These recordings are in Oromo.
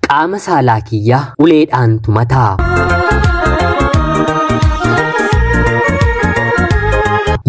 Qaama saalaa kiyya uleedhaan tumataa.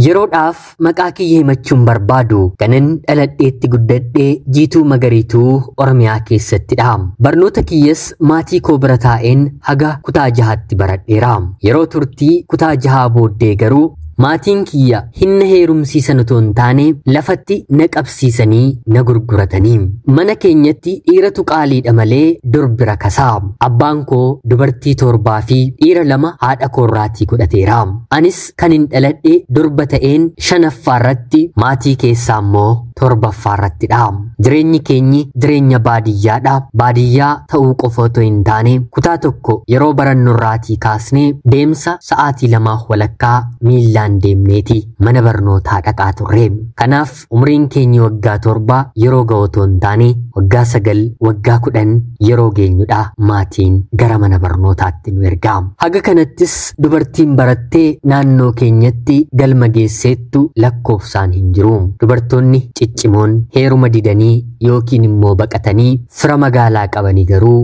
Yeroodhaaf maqaa kiyya himachuun barbaadu kanan dhaladheetti guddadhee Jiituu Magariituu Oromiyaa keessattidha. Barnoota kiyyas maatii koo bira taa'een haga kutaa jahaatti baradheera. Yeroo turtii kutaa jahaa booddee garuu maatiin kiyya hinna heerumsiisan otoo hin taane lafatti na qabsiisanii na gurguratanii. Mana keenyatti dhiiratu qaaliidha malee durbi rakasaa. Abbaan koo dubartii 7 fi dhiira 2 haadha koorraatii godhateera. Anis kan hin dhaladhe durba ta'een 5ffaarratti maatii keessaa immoo 7ffaarrattidha. Jireenyi keenyi jireenya baadiyyaadha. Baadiyyaa ta'uu qofa otoo hin taane kutaa tokko yeroo barannurraatii kaasnee deemsa sa'aatii 2.5 miillaan deemneeti mana barnootaa dhaqaa turre. Kanaaf umriin keenya waggaa 7 yeroo ga'u otoo hin taane waggaa 9 waggaa 10 yeroo geenyudha maatiin gara mana barnootaatti nu ergaa. Haga kanattis dubartiin barattee naannoo keenyatti galma geesseettu lakkoofsaan hin jiru. Dubartoonni ciccimoon heeruma didanii yookiin immoo baqatanii fira magaalaa qabanii garuu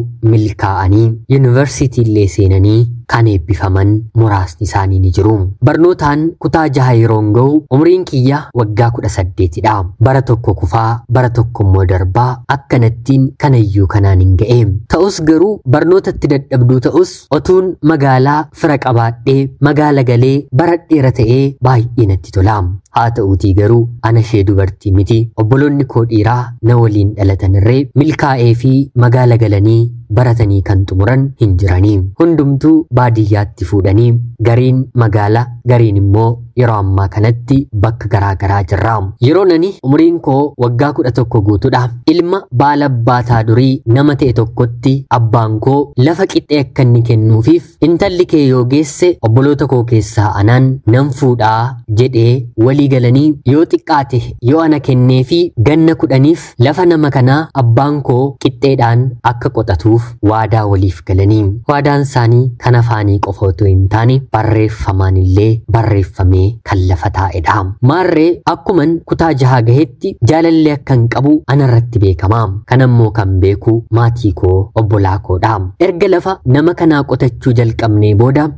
milkaa'anii yuunivarsiitii illee seenanii kan eebbifaman muraasni isaanii ni jiru. Barnootaan kutaa jaha yeroon ga'u umriin kiyya waggaa 18dha. Bara tokko kufaa, bara tokko immoo darbaa akkanattiin kanayyuu kanaan hin ga'e. Ta'us garuu barnootatti dadhabduu ta'us otuun magaalaa fira qabaadhee magaala galee baradheera ta'ee baay'ee natti tola. Haa ta'uutii garuu ana ishee dubartii miti obboloonni koo dhiiraa na waliin dhalatan irree milkaa'ee fi magaala galanii baratanii kan xumuran hin jiranii. Hundumtuu baadiyyaatti fuudhanii gariin magaala gariin immoo yeroo ammaa kanatti bakka garaa garaa jirra. Yeroo nani umriin koo waggaa 11 guutuudha. Ilma baala abbaataa durii nama ta'e tokkotti abbaan koo lafa qixxee akka inni kennuufiif intalli kee yoo geesse obboloota koo keessaa anaan nan fuudhaa jedhee walii galanii yoo xiqqaate yoo ana kenneefi ganna 10f lafa nama kanaa abbaan koo qixxeedhaan akka qotatuuf waadaa waliif galanii. Waadaan isaanii kan afaanii qofa otoo hin taane barreeffamaan illee barreeffamee kan lafa taa'edha. Maarree akkuman kutaa jaha gahetti jaalalli akka hin qabu anarratti beekama. Kanammoo kan beeku maatii koo obbolaa koodha. Erga lafa nama kanaa qotachuu jalqabnee booda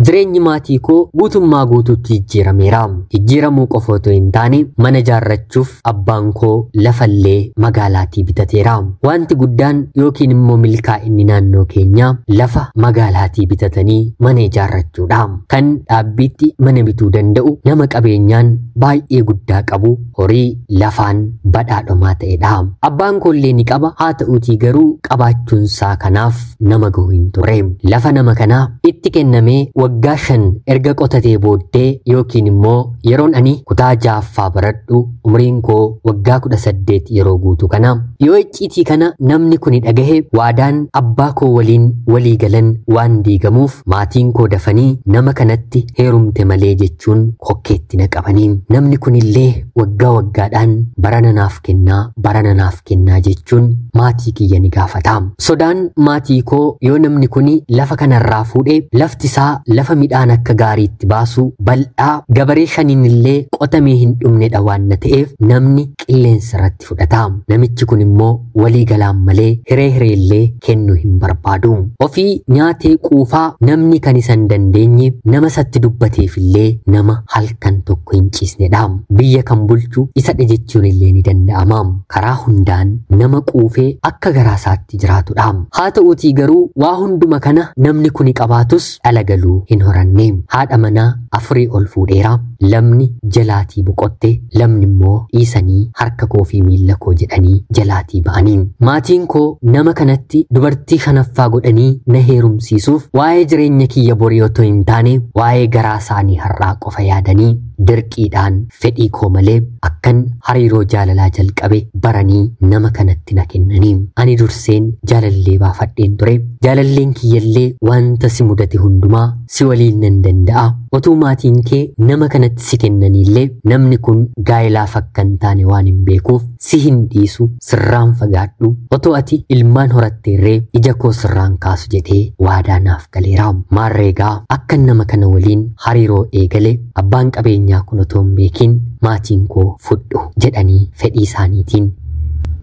jireenyi maatii koo guutummaa guutuutti jijjiirameera. Jijjiiramuu qofa otoo hin taane mana ijaarrachuuf abbaan koo lafallee magaalaatii bitateera. Wanti guddaan yookiin immoo milkaa'inni naannoo keenyaa lafa magaalaatii bitatanii mana ijaarrachuudha. Kan dhaabbiitti mana bituu danda'u nama qabeenyaan baay'ee guddaa qabu horii lafaan badhaadhomaa ta'edha. Abbaan koollee ni qaba, haa ta'uutii garuu qabaachuunsaa kanaaf nama gahu hin turre. Lafa nama kanaa itti kennamee waggaa 5 erga qotatee booddee yookiin immoo yeroon ani kutaa 6ffaa baradhu umriin koo waggaa 18 yeroo guutu kana yoo icciitii kana namni kuni dhagahe waadaan abbaa koo waliin walii galan waan diigamuuf maatiin koo dafanii nama kanatti heerumte malee jechuun kokkeetti na qabanii. Namni kunillee waggaa waggaadhaan barana naaf kennaa barana naaf kennaa jechuun maatii kiyya ni gaafata. Sodaan maatii koo yoo namni kuni lafa kanarraa fuudhee lafti isaa lafa midhaan akka gaariitti baasu bal'aa gabaree 5 illee qotamee hin dhumnedha waan na ta'eef namni qilleensa irratti fudhata. Namichi kun immoo walii galaan malee hiree hireellee kennuu hin barbaadu. Ofii nyaatee quufaa namni kan isa hin dandeenye nama isatti dubbateef illee nama halkan tokko hin ciisnedha. Biyya kan bulchu isadha jechuun illee ni danda'ama. Karaa hundaan nama quufee akka garaa isaatti jiraatudha. Haa ta'uutii garuu waa hunduma kana namni kuni qabaatus dhala galuu hin horanne. Haadha manaa 4 ol fuudheera. Lamni jalaatii boqotte, lamni immoo dhiisanii harka koo fi miilla koo jedhanii jalaatii ba'anii. Maatiin koo nama kanatti dubartii 5ffaa godhanii na heerumsiisuuf waa'ee jireenya kiyya borii otoo hin taane waa'ee garaa isaanii har'aa qofa yaadanii dirqiidhaan fedhii koo malee akkan hariiroo jaalalaa jalqabe baranii nama kanatti na kennanii. Ani durseen jaalallee baafadheen ture. Jaalalleen kiyyallee wanta si mudate hundumaa si waliin nan danda'a. Otuu maatiin kee nama kanatti si kennaniillee namni kun gaa'ilaaf akka hin taane waan hin beekuuf si hin dhiisu, sirraan fagaadhu. Otoo ati ilmaan horatteerree ija koo sirraan kaasu jedhee waadaa naaf galeera. Maarreegaa akka nama kana waliin hariiroo eegale abbaan qabeenyaa kun otoo hin beekin maatiin koo fudhu jedhanii fedhii isaaniitiin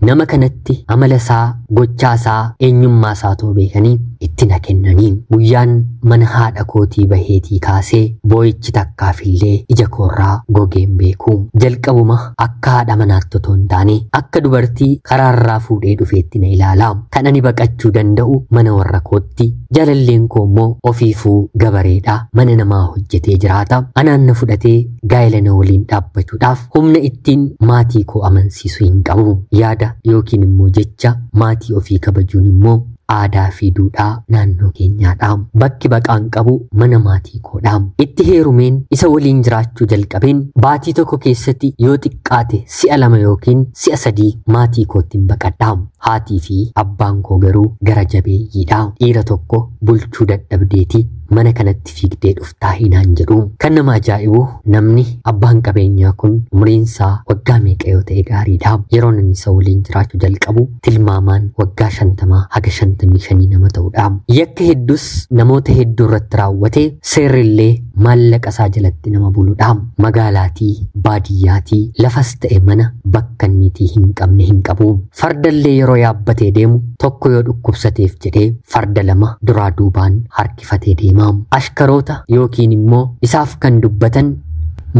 Nama kanatti amala isaa, gochaa isaa, eenyummaa isaa too beekanii itti na kennanii. Guyyaan mana haadha kootii baheetii kaasee boo'ichi takkaafillee ija koorraa gogeen beeku. Jalqabuma akka haadha manaatti otoo hin taane akka dubartii karaarraa fuudhee dhufeetti na ilaala. Kan ani baqachuu danda'u mana warra kootti. Jaalalleen koo immoo ofiifuu gabareedha. Mana namaa hojjetee jiraata. Anaan na fudhatee gaa'ela na waliin dhaabbachuudhaaf humna ittiin maatii koo amansiisu hin qabu. Yaada yookiin immoo jecha maatii ofii kabajuun immoo aadaa fi duudhaa naannoo keenyaadha. Bakki baqaan qabu mana maatii koodha. Itti heerumeen isa waliin jiraachuu jalqabeen baatii tokko keessatti yoo xiqqaate si'a 2 yookiin si'a 3 maatii kootti hin baqadha. Haatii fi abbaan koo garuu gara jabeeyyiidha. Dhiira tokko bulchuu dadhabdeeti mana kanatti fiigdee dhuftaa hinaan jedhu. Kan nama ajaa'ibu namni abbaan qabeenyaa kun umriin isaa waggaa meeqa yoo ta'e gaariidha. Yeroo inni isa waliin jiraachuu jalqabu tilmaamaan waggaa 50 haga 55 nama ta'udha. Yakka hedduus namoota hedduu irratti raawwate seerrillee maallaqa isaa jalatti nama buludha. Magaalaatii, baadiyyaatii, lafas ta'e mana bakka innitii hin qabne hin qabu. Fardallee yeroo yaabbatee deemu tokko yoo dhukkubsateef jedhee farda 2 duraa duubaan harkifatee deema. Ashkaroota yookiin immoo isaaf kan dubbatan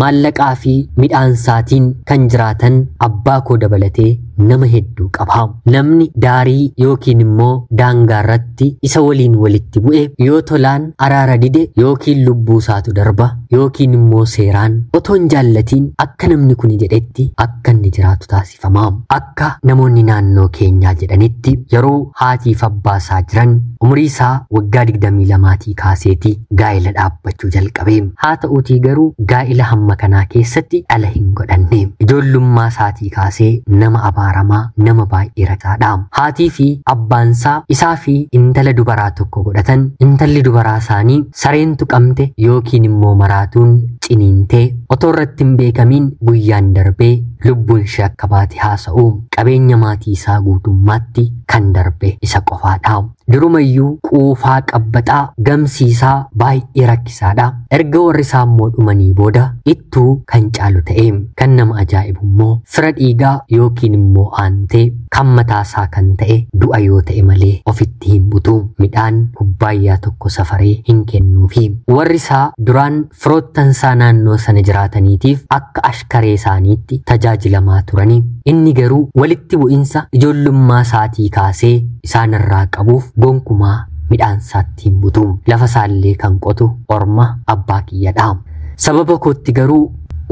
maallaqaa fi midhaansaatiin kan jiraatan abbaa koo dabalatee nama hedduu qaba. Namni daarii yookiin immoo daangaarratti isa waliin walitti bu'e yoo tolaan araara dide yookiin lubbuu isaatu darba yookiin immoo seeraan otoo hin jaallatiin akka namni kun jedhetti akka inni jiraatu taasifama. Akka namoonni naannoo keenyaa jedhanitti yeroo haatiif abbaa isaa jiran umurii isaa waggaa 22 kaaseeti gaa'ela dhaabbachuu jalqabe. Haa ta'uutii garuu gaa'ela hamma kanaa keessatti dhala hin godhanne. Ijoollummaa isaatii kaasee nama abaaramaa, nama baay'ee rakaadha. Haatii fi abbaan isaa isaa fi intala dubaraa tokko godhatan. Intalli dubaraa isaanii sareen tuqamte yookiin immoo maraatuun ciniintee otoo irratti hin beekamiin guyyaan darbee lubbuun ishee akka baate haasa'u. Qabeenya maatii isaa guutummaatti kan darbe isa qofaadha. Durumayyuu quufaa qabbaxaa gamsiisaa baay'ee rakkisaadha. Erga warri isaa immoo dhumanii booda ittuu kan caalu ta'e. Kan nama ajaa'ibu immoo fira dhiigaa yookiin immoo aantee kan mataasaa kan ta'e du'a yoo ta'e malee ofitti hin butu. Midhaan kubbaayyaa tokko safaree hin kennuufi. Warri isaa duraan firoottansaa naannoo sana jiraataniitiif akka ashkaree isaaniitti tajaajilamaa turani. Inni garuu walitti bu'insa ijoollummaa isaatii kaasee isaan irraa qabuuf gonkumaa midhaan isaatti hin butu. Lafa isaallee kan qotu orma abbaa kiyyadha. Sababa kootti garuu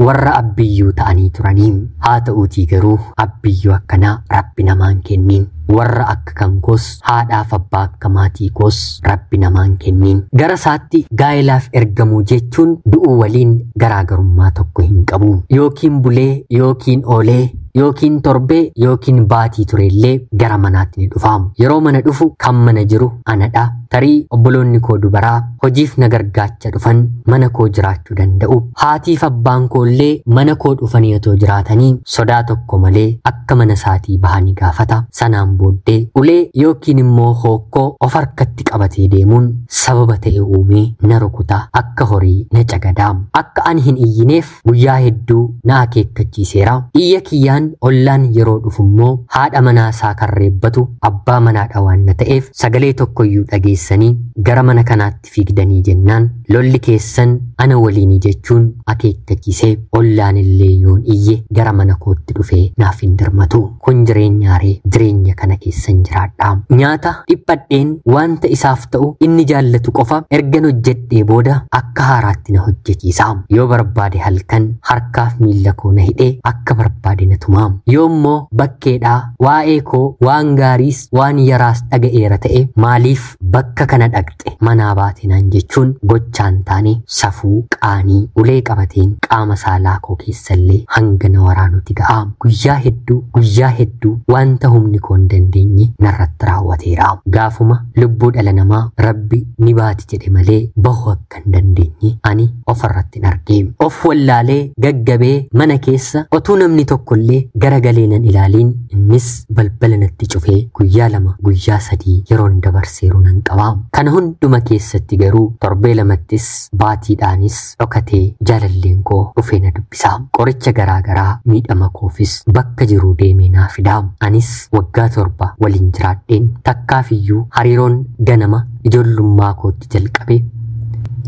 warra abbiyyuu ta'anii turanii. Haa ta'uutii garuu abbiyyuu akkanaa rabbi namaan kenniin. Warra akka kan koos haadhaaf abbaa akka maatii koos rabbi namaan kenniin. Gara isaatti gaa'elaaf ergamuu jechuun du'uu waliin garaagarummaa tokko hin qabu. Yookiin bulee yookiin oolee yookiin torbee yookiin baatii turellee gara manaatti ni dhufa. Yeroo mana dhufu kan mana jiru anadha. Tarii obboloonni koo dubaraa hojiif na gargaacha dhufan mana koo jiraachuu danda'u. Haatiif abbaan koo illee mana koo dhufanii otoo jiraatanii sodaa tokko malee akka mana isaatii bahanii gaafata. Sanaan booddee ulee yookiin immoo hookkoo of harkatti qabatee deemuun sababa ta'e uumee na rukuta, akka horii na cagadaa. Akka ani hin iyyineef guyyaa hedduu na akeekkachiiseera. Iyya kiyyaan ollaan yeroo dhufu immoo haadha manaa isaa kan reebbatu abbaa manaadha waan na ta'eef sagalee tokkoyyuu dhageessanii gara mana kanaatti fiigdanii jennaan lolli keessan ana waliini jechuun akeekkachiisee ollaan illee yoon iyye gara mana kootti dhufee naaf hin dirmatu. Kun jireenyaaree jireenya kana keessan jiraadha. Nyaata dhiphadheen wanta isaaf ta'u inni jaallatu qofa ergan hojjedhee booda akka haaraatti na hojjechiisa. Yoo barbaade halkan harkaaf miilla koo na hidhee akka barbaade na tuma. Yoo immoo bakkeedhaa waa'ee koo waan gaariis waan yaraas dhaga'eera ta'e maaliif bakka kana dhaqxe manaa baate naan jechuun gochaan taane safuu qaanii ulee qabateen qaama saalaa koo keessallee hanga na waraanutti ga'a. Guyyaa hedduu wanta humni koo hin dandeenye narratti raawwateera. Gaafuma lubbuu dhala namaa rabbi ni baati jedhe malee bahu akka hin dandeenye ani ofirratti hin arge. Of wallaalee gaggabee mana keessa otuu namni tokkollee garagalee nan ilaaliin innis balbala natti cufee guyyaa 2 guyyaa 3 yeroon dabarseeru nan qaba. Kana hunduma keessatti garuu torbee 2ttis baatiidhaanis dhokatee jaalalleen koo dhufee na dubbisa. Qoricha garaagaraa miidhama koofis bakka jiruu deemee naa fida. Anis waggaa 7 waliin jiraadheen takkaafiyyuu hariiroon ganama ijoollummaa kootti jalqabe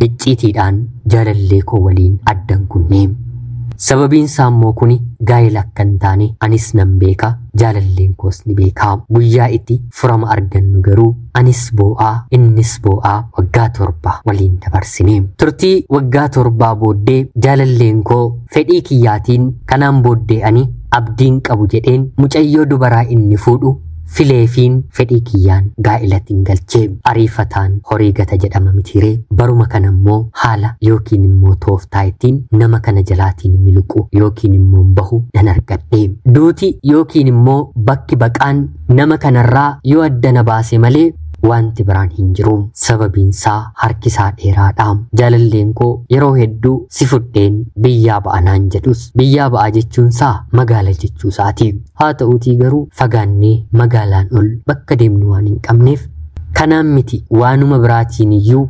icciitiidhaan jaalallee koo waliin addan kunne. Sababiin isaa immoo kuni gaa'ela akka hin taane anis nan beeka, jaalalleen koos ni beeka. Guyyaa itti furama argannu garuu anis boo'aa innis boo'aa waggaa 7 waliin dabarsine. Turtii waggaa 7 booddee jaalalleen koo fedhii kiyyaatiin kanaan booddee ani abdiin qabu jedheen mucayyoo dubaraa inni fuudhu fileefiin fedhii kiyyaan gaa'elatiin galchee. Ariifataan horii gata jedhama mitiiree. Baruma kana immoo haala yookiin immoo tooftaa ittiin nama kana jalaatiin miliqu yookiin immoo bahu nan argadhe. Duuti yookiin immoo bakki baqaan nama kanarraa yoo adda na baase malee wanti biraan hin jiru. Sababiin isaa harki isaa dheeraadha. Jaalalleen koo yeroo hedduu si fudheen biyyaa ba'anaan jedhus biyyaa ba'a jechuun isaa magaala jechuu isaati. Haa ta'uutii garuu fagaannee magaalaan ol bakka deemnu waan hin qabneef kanaan miti waanuma biraatiin iyyuu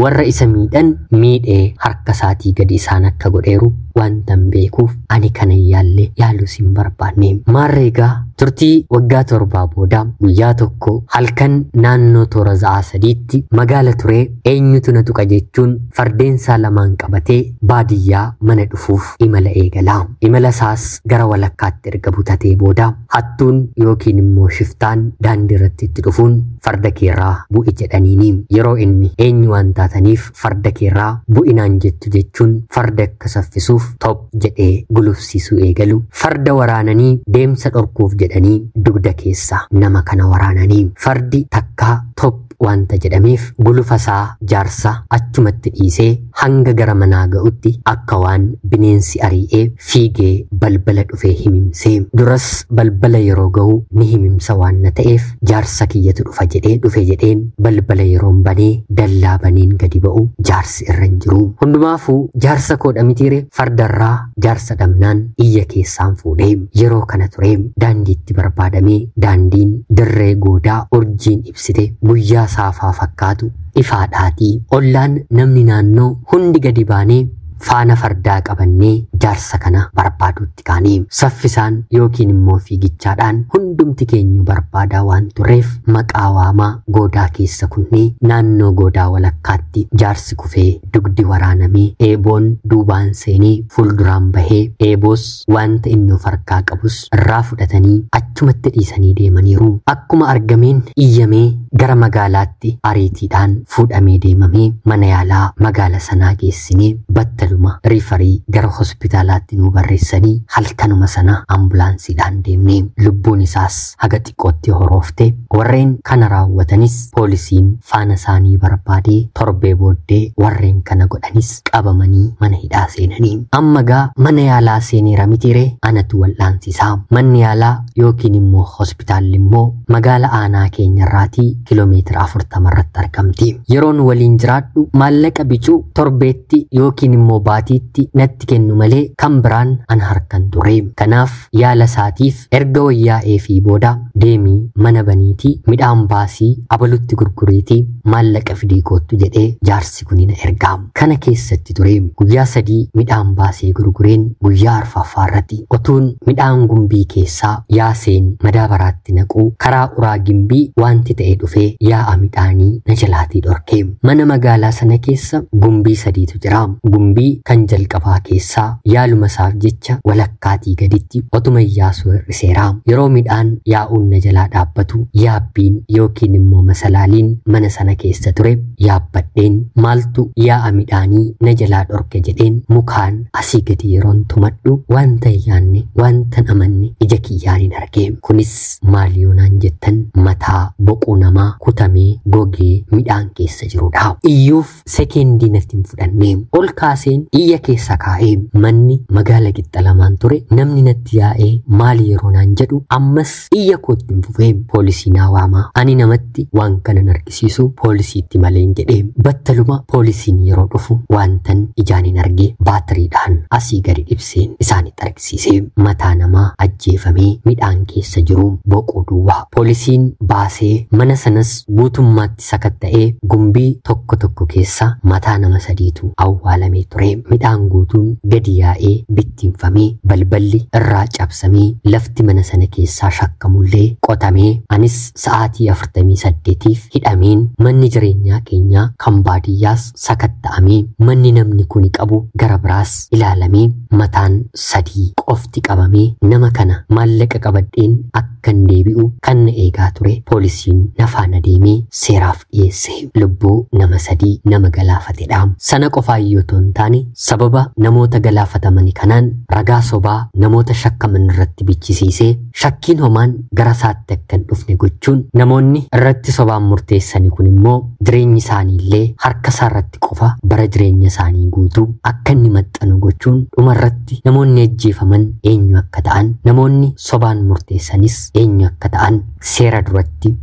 warra isa miidhan miidhee harka isaatii gadi isaan akka godheeru wantan beekuuf ani kana yaalle yaaluus hin barbaanne. Maarreegaa turtii waggaa 7 booda guyyaa tokko halkan naannoo toora sa'aa 3tti magaala turee eenyutu na tuqa jechuun fardeensaa 2 qabatee baadiyyaa mana dhufuuf imala eegala. Imala isaas gara walakkaatti erga butatee booda hattuun yookiin immoo shiftaan daandii irratti itti dhufuun farda keerraa bu'i jedhaniini. Yeroo inni eenyu waan taataniif farda keerraa bu'inaan jettu jechuun farda akka saffisuuf top jedhee gulufsiisuu eegalu. Farda waraananii deemsa dhorkuuf jedhanii dugda keessa nama kana waraananii fardi takkaa top wanta jedhameef gulufa isaa jaarsa achumatti dhiisee hanga gara manaa ga'utti akka waan bineensi ari'ee fiigee balbala dhufee himimsee. Duras balbala yeroo ga'u ni himimsa waan na ta'eef jaarsa kiyyatu dhufa jedhee dhufe jedheen balbala yeroon banee dallaa baneen gadi ba'u jaarsi irra hin jiru. Hundumaafuu jaarsa koodha mitiire fardarraa jaarsa dhabnaan iyya keessaan fuudhee yeroo kana ture daandiitti barbaadamee daandiin dirree goodaa urjiin ibsite guyyaa saafaa fakkaatu ifaadhaatii ollaan namni naannoo hundi gadi baanee faana fardaa qabannee jaarsa kana barbaaduutti kaanee saffisaan yookiin immoo fiigichaadhaan hundumti keenyu barbaadaa waan turreef maqaa waamaa goodaa keessa kunnee naannoo goodaa walakkaatti jaarsi kufee dugdi waraanamee eeboon duubaan seenee fuulduraan bahee eeboos wanta inni of harkaa qabus irraa fudhatanii achumatti dhiisanii deemaniiru. Akkuma argameen iyyamee gara magaalaatti ariitiidhaan fuudhamee deemamee mana yaalaa magaala sanaa geessinee battaluma riifarii gara hospitaalaatti nu barreessanii halkanuma sana ambulaansiidhaan deemnee lubbuun isaas haga xiqqootti horoofte. Warreen kana raawwatanis poolisiin faana isaanii barbaadee torbee booddee warreen kana godhanis qabamanii mana hidhaa seenanii. Amma gaa mana yaalaa seeneera mitiiree anatu wal'aansisaa. Manni yaalaa yookiin immoo hospitaalli immoo magaala aanaa keenyarraatii kiiloomeetira 40 irratti argamti. Yeroon waliin jiraadhu maallaqa bicuu torbeetti yookiin immoo baatiitti natti kennu malee kan biraan an harkan ture. Kanaaf yaala isaatiif erga wayyaa'ee fi booda deemii mana baniitii midhaan baasii abalutti gurguriitii maallaqa fidii koottu jedhee jaarsi kun na ergaa. Kana keessatti ture guyyaa 3 midhaan baasee gurgureen guyyaa 4ffaa irratti otuun midhaan gumbii keessaa yaaseen madaabaraatti naquu karaa uraa gimbii wanti ta'e dhufee yaa'a midhaanii na jalaatii dhorke. Mana magaalaa sana keessa gumbii 3tu jira. Gumbii kan jalqabaa keessaa yaaluma isaaf jecha walakkaatii gaditti otuma yaasuu hir'iseera. Yeroo midhaan yaa'uun na jalaa dhaabbatu yaabbiin yookiin immoo masalaaliin mana sana keessa ture yaabbadheen maaltu yaa'a midhaanii na jalaa dhorke jedheen mukaan asii gadi yeroon tumadhu wanta hin yaanne wanta hin amanne ija kiyyaan hin arge. Kunis maal yoo naan jettan mataa boquu namaa kutamee gogee midhaan keessa jirudha. Iyyuuf sekeendii natti hin fudhanne. Ol kaaseen iyya keessa kaa'ee manni Manni magaala qixxa lamaan ture. Namni natti yaa'ee maali yeroo naan jedhu ammas iyya kootti hin fufee poolisii naa waamaa. Ani namatti waan kanan argisiisu poolisiitti maleen jedhee battaluma poolisiin yeroo dhufu wantan ijaan hin arge baatiriidhaan asii gadi dhibseen isaanitti argisiise. Mataa namaa ajjeefamee midhaan keessa jiru boquu duwwaa. Poolisiin baasee mana sanas guutummaatti sakatta'ee gumbii tokko tokko keessa mataa nama sadiitu awwaalamee ture. Midhaan guutuun gadi yaa'ee bittinfamee balballi irraa cabsamee lafti mana sana keessaa shakkamullee qotamee anis sa'aatii 48tiif hidhameen manni jireenyaa keenyaa kan baadiyyaas sakatta'amee manni namni kuni qabu gara biraas ilaalamee mataan sadii qofti qabamee nama kana maallaqa qabadheen akkan deebi'u kan na eegaa ture poolisiin na faana deemee seeraaf dhiyeesse. Lubbuu nama sadii nama galaafatedha. Sana qofaa otoo hin taane sababa namoota galaafatamani kanaan ragaa sobaa namoota shakkaman irratti bichisiisee shakkiin homaan gara isaatti akka hin dhufne gochuun namoonni irratti sobaan murteessani kun immoo jireenyi isaaniillee harka isaarratti qofa bara jireenya isaanii guutuu akka inni maxxanu gochuun dhumarratti namoonni ajjeefaman eenyu akka ta'an namoonni sobaan murteessanis eenyu akka ta'an seera duratti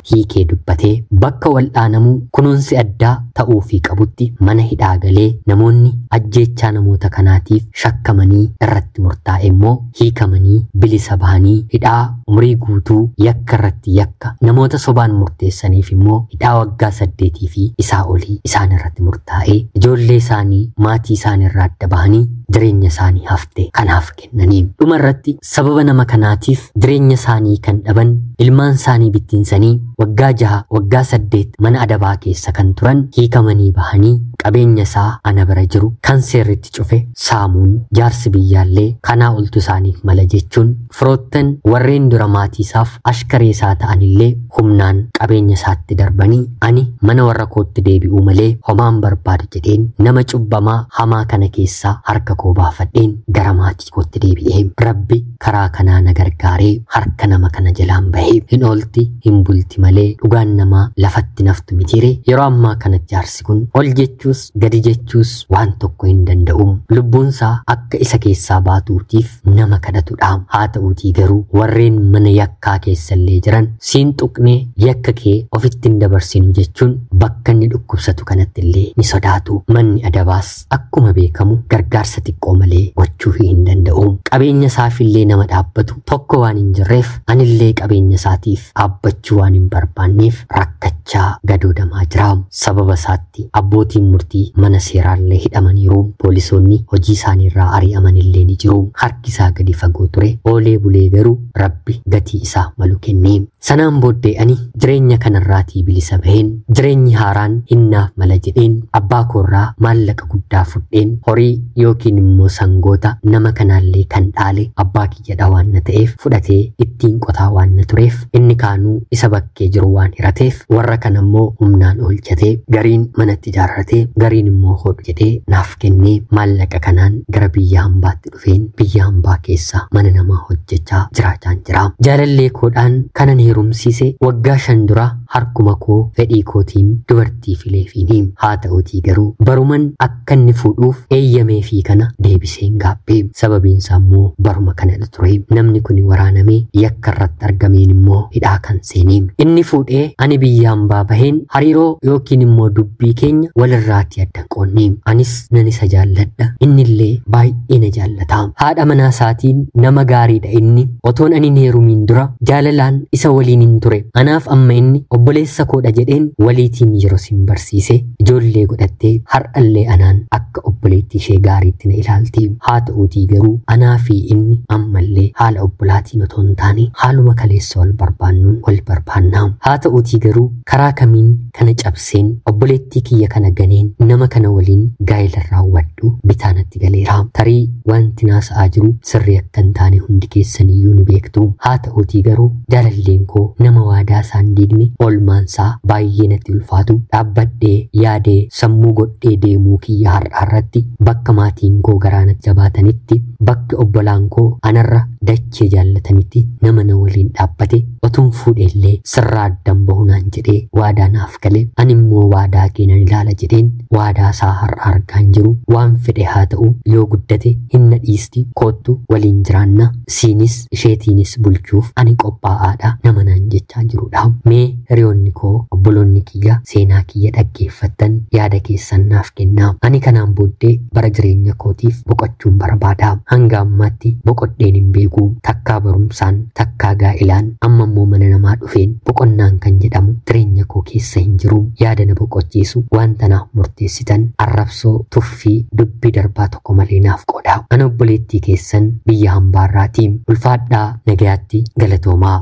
hiikee dubbatee bakka wal'aanamuu kunuunsi addaa ta'uufii qabutti mana hidhaa galee namoonni ajjeechaa namoota kanaatiif shakkamanii irratti murtaa'e immoo hiikamanii bilisa bahanii hidhaa umurii guutuu yakka irratti yakka namoota sobaan murteessaniif immoo hidhaa waggaa 8 fi isaa olii isaan irratti murtaa'e ijoollee isaanii maatii isaanii irraa adda bahanii jireenya isaanii hafte kanaaf kennanii. Dhuma irratti sababa nama kanaatiif jireenya isaanii kan dhaban ilmaan isaanii bittinsanii waggaa 6 waggaa 8 mana adabaa keessa kan turan hiikamanii bahanii qabeenya isaa ana bira jiru kan seerritti cufe saamuun jaarsi biyyaallee kanaa oltu isaaniif mala jechuun firoottan warreen dura maatii isaaf ashkaree isaa ta'anillee humnaan qabeenya isaatti darbanii ani mana warra kootti deebi'uu malee homaan barbaadu jedheen nama cubbamaa hamaa kana keessaa harka koo baafadheen gara maatii kootti deebi'ee Rabbi karaa kanaa na gargaaree harka nama kana jalaan bahee hin oolti hin bulti malee dhugaan namaa lafatti naftu mitiire. Yeroo ammaa kana jaarsi kun ol jechuus gadi jechuus waan tokko hin danda'u. Lubbuunsaa akka isa keessaa baatuutiif nama kadhatudha. Haa ta'uutii garuu warreen mana yakkaa keessallee jiran siin tuqnee yakka kee ofitti hin dabarsinu jechuun bakka inni dhukkubsatu kanatti illee ni sodaatu. Manni adabaas akkuma beekamu gargaarsa xiqqoo malee gochuu hin danda'u. Qabeenya isaafillee nama dhaabbatu tokko waan hin jirreef anillee qabeenya isaatiif dhaabbachuu waan hin barbaanneef rakkachaa gadoodamaa jira. Sababa isaatti abbootiin murtii mana seeraallee hidhamaniiru. Poolisoonni hojii isaaniirraa ari'amanillee ni jiru. Harki isaa gadi fagoo ture. Oolee bulee garuu Rabbi gatii isaa malu kenne. Sanaan booddee ani jireenya kanarraatii bilisa baheen jireenyi haaraan hinnaaf mala jedheen abbaa koorraa maallaqa guddaa fudheen horii yookiin immoo sangoota nama kanaallee kan dhaale abbaa kiyyadha waan na ta'eef fudhatee ittiin qotaa waan na tureef inni kaanuu isa bakkee jiru waan hirateef warra kana immoo humnaan oolchatee gariin manatti ijaarratee gariin immoo hodhu jedhee naaf kennee maallaqa kanaan gara biyya hambaatti dhufeen biyya hambaa keessa mana namaa hojjechaa jiraachaan jira. Jaalallee koodhaan kanan heerumsiise waggaa 5 dura harkuma koo fedhii kootiin dubartii fileefiini. Haa ta'uutii garuu baruman akka inni fuudhuuf eeyyamee fi kana deebiseen gaabbee. Sababiin isaa immoo baruma kanadha ture. Namni kun waraanamee yakka irratti argameen immoo hidhaa kan seenee. Inni fuudhee ani biyya hambaa baheen hariiroo yookiin immoo dubbii keenya walirraatti adda qoonnee. Anis nan isa jaalladha, innillee baay'ee na jaallata. Haadha manaa isaatiin nama gaariidha inni. Otoon ani hin heerumiin dura jaalalaan isa waliin hin ture. Anaaf amma inni obboleessa koodha jedheen waliitiin yeroo sin barsiise ijoollee godhattee har'allee anaan akka obboleettii ishee gaariitti na ilaalti. Haa ta'uutii garuu anaa fi inni ammallee haala obbolaatiin otoo hin taane haaluma kaleessa wal barbaannuun wal barbaanna. Haa ta'uutii garuu karaa kamiin kana cabseen obboleettii kiyya kana ganeen nama kana waliin gaa'ela raawwadhu bitaanatti galeera. Tarii wanti naasa'aa jiru sirrii akka hin taane hundi keessaniyyuu ni beektu. Haa ta'uutii garuu jaalalleen koo nama waadaa isaan diigne Oolmaansaa baay'ee natti ulfaatu, dhaabbadhee yaadee sammuu godhee deemuu kiyya har'aa irratti, bakka maatiin koo garaa natti jabaatanitti, bakka obbolaan koo anarra dachee jaallatanitti, nama na waliin dhaabbate otuun fuudheellee sirraa addan bahu naan jedhee waadaa naaf gale, ani immoo waadaa kee nan ilaala jedheen waadaa isaa har'a argaan jiru. Waan fedhe haa ta'u, yoo guddate hin na dhiisti, koottu waliin jiraanna, siinis isheetiinis bulchuuf ani qophaa'aadha nama naan jechaa jirudha. Mee hiriyoonni koo, obboloonni kiyya seenaa kiyya dhaggeeffattan, yaada keessan naaf kennaa. Ani kanaan booddee bara jireenya kootiif boqochuun barbaada. Hanga ammaatti boqodheen hin beeku. Takkaa barumsaan, takkaa gaa'ilaan, amma immoo mana namaa dhufeen boqonnaan kan jedhamu jireenya koo keessa hin jiru. Yaada na boqochiisu, wanta naaf murteessitan, arrabsoo, tuffii, dubbii darbaa tokko malee naaf qooda. Ana obboleettii keessan biyya hambaarraatii. Ulfaadhaa, nagayaatti, galatoomaa.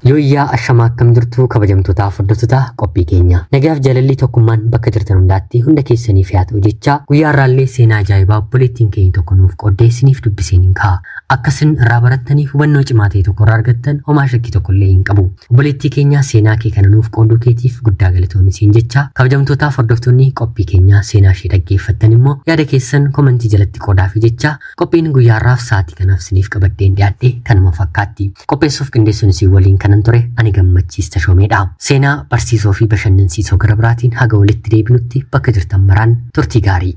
Yooyyaa, ashamaa, akkam jirtu kabajamtootaaf hordoftoota qophii keenya? Nagaaf jaalalli tokkummaan bakka jirtan hundaatti hunda keessaniif haa ta'u jecha, guyyaa irraallee seenaa ajaa'ibaa obboleettiin keenya tokko nuuf qooddee isiniif dubbiseen hin ka'a. Akkasin irraa barattanii hubannoo cimaa ta'e tokko irraa argattan homaa shakkii tokko illee hin qabu. Obboleettii keenya, seenaa kee kana nuuf qooduu keetiif guddaa galatoomi siin jecha, kabajamtootaaf hordoftoonni qophii keenya seenaa ishee dhaggeeffattan immoo yaada keessan komentii jalatti qoodaafi jecha, qophiin guyyaa har'aaf sa'aatii kanaaf isiniif qabaddeen dhiyaadhe kanuma fakkaatti. Qopheessuuf qindeessuun isin waliin kanan ture ani Gammachiis Tashoomeedha. Seenaa barsiisoo fi bashannansiisoo gara biraatiin haga walitti deebinutti bakka jirtan maraan turtii gaarii.